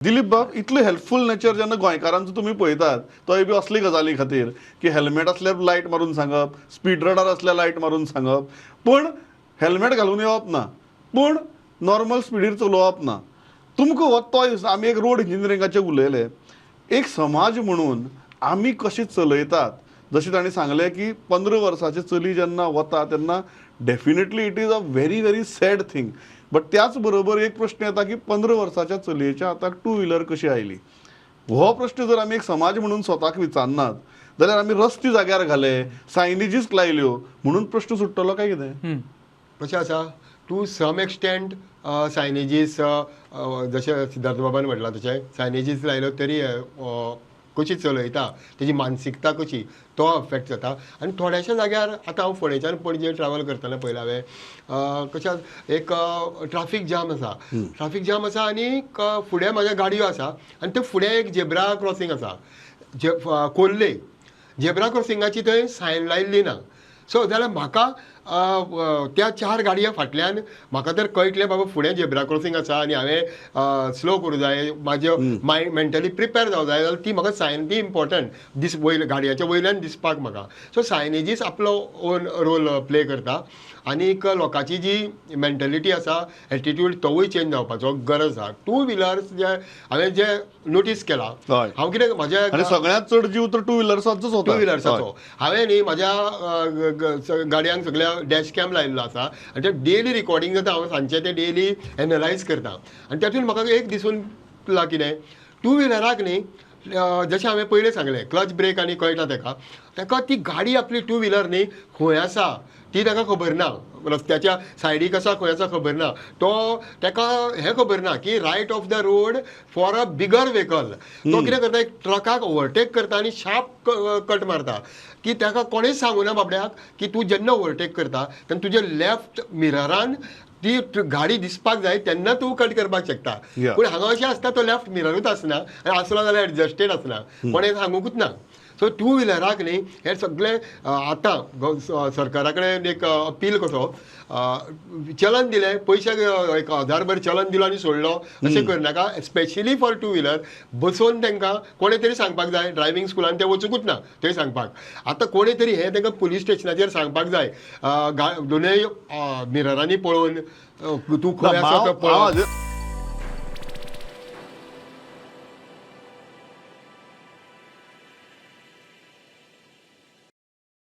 दिलीप बाब, इतलो helpful nature जेन्ना गोंयकारांचो तुमी पळयतात, तोय बी असले गजाली खातीर की हेल्मेट आसल्यार लायट मारून सांगप, स्पीड रडार आसल्यार लायट मारून सांगप, पूण हेल्मेट घालून येवप ना, पूण नॉर्मल स्पिडीर चलोवप ना. तुमकां हो तोय आमी एक रोड इंजिनियरिंगाचेर उलयले, एक समाज म्हणून आमी कशें चलयतात. जशें तांणी सांगलें की 15 वर्साचे चली जेन्ना वता तेन्ना definitely it is a very very sad thing, but त्याच बरोबर एक प्रश्न येता की 15 वर्साच्या चलयेच्या हाताक टू व्हिलर कशी आयली. हो प्रश्न जर आमी एक समाज म्हणून स्वताक विचारनात जाल्यार आमी रस्ते जाग्यार घाले, सायनेजीस लायल्यो म्हणून प्रश्न सुट्टलो काय कितें? कशें आसा, टू सम एक्सटेंट सायनेजीस, जशें सिद्धार्थ बाबान म्हटलां तशें सायनेजीस लायलो तरी कशी चलयता तेजी मानसिकता कशी तो अफेक्ट जाता. आनी थोड्याशा जाग्यार आतां हांव फोंडेच्यान पणजे ट्रॅवल करतना पळयला हांवें, कशें एक ट्राफीक जाम आसा, ट्राफीक जाम आसा आनी फुडें म्हाज्या गाडयो आसा आनी ते फुडें एक झेब्रा क्रॉसींग आसा, कोल्ले झेब्रा क्रॉसिंगाची थंय सायन लायिल्ली ना. सो जाल्यार म्हाका त्या चार गाडयां फाटल्यान म्हाका तर कळटलें बाबा फुडें झेब्रा क्रॉसींग आसा आनी हांवें स्लो करूं जाय, म्हाजें मायंड मेंटली प्रिपेर जावं जाय, जाल्यार ती म्हाका सायन ती इम्पॉर्टंट दीस वयल्या गाडयांच्या वयल्यान दिसपाक म्हाका. सो सायनेजीस आपलो ओन रोल प्ले करता आनीक लोकांची जी मेंटलिटी आसा, एटिट्यूड तोवूय चेंज जावपाचो गरज आसा. टू व्हिलर्स जे हांवें जे नोटीस केला, हांव कितें म्हाज्या आनी सगळ्यांत चड जीव तर टू व्हिलर्साचोच वता. टू व्हिलर्साचो. हांवें न्ही म्हाज्या गाडयांक सगळ्या डॅश कॅम लायिल्लो आसा आनी ते डेली रिकॉर्डिंग जाता, हांव सांजचें तें डेली एनलायज करता आनी तातूंत म्हाका एक दिसून लागला कितें, टू व्हिलराक न्ही जशें हांवें पयलें सांगलें क्लच ब्रेक आनी कळटा तेका, तेका ती गाडी आपली टू व्हिलर न्ही खंय आसा ती ताका खबर ना, रस्त्याच्या सायडीक आसा खंय आसा खबर ना, तो ताका हें खबर ना की right of the road for a bigger vehicle. तो कितें करता, एक ट्रकाक ओवरटेक करता आनी शार्प कट मारता की ताका कोणेच सांगूना बाबड्याक की तूं जेन्ना ओवरटेक करता तेन्ना तुज्या लेफ्ट मिररान ती गाडी दिसपाक जाय तेन्ना तूं कट करपाक शकता. पूण हांगा अशें आसता तो लेफ्ट मिररूच आसना आनी आसलो जाल्यार एडजस्टेड आसना, कोणें सांगूंकूच ना. सो टू व्हिलराक न्ही हें सगळें आतां सरकारा कडेन एक अपील कसो, चलन दिलें पयशे 1000 चलन दिलो आनी सोडलो अशें करनाका. स्पेशली फॉर टू व्हिलर बसोवन तांकां कोणें तरी सांगपाक जाय, ड्रायव्हिंग स्कुलान ते वचुंकूच ना थंय सांगपाक. आतां कोणें तरी हें तांकां पुलीस स्टेशनाचेर सांगपाक जाय, दोनूय मिररांनी पळोवन तूं खंय आसा तो पळय.